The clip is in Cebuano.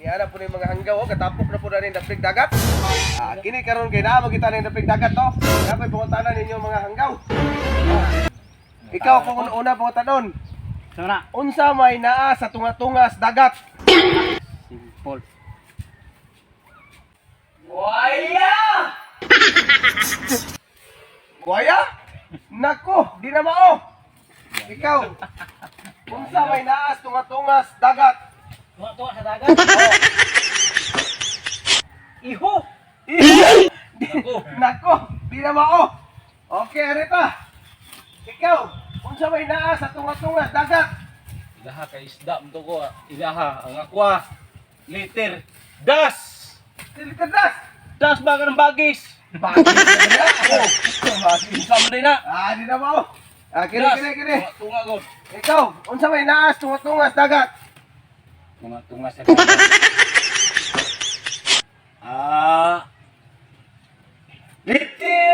Iana po ni mga hanggaw, oh, katapok na po na rin dapig dagat. Ah, kini karon kay naa kita ning dapig dagat to. Dapat pangutana ninyo mga hanggaw. Ah. Ikaw kung una pangutanon. Sana. Unsa may naa sa tunga-tungas dagat? Simple. Buaya! Buaya? Nako, di na mao. Ikaw. Unsa may naa sa tunga-tungas dagat? Tuwa-tuwa sa dagat. Iho. Nako. Nako, di na mao. Okay, Arita. Ikaw, unsa may naa sa tunga-tungas dagat? Ilaha kay isda mo ko. Ilaha ang aqua liter das. Silikadas. Das ba ka ng bagis? Bakit? Oh, bakit? Unsa man din na? Ah, di na mao. Ah, kini Das. kini kini. Tunga ko. Ikaw, unsa may naa sa tunga-tungas dagat? Tunga tunga sa dagat. Ah. Liter.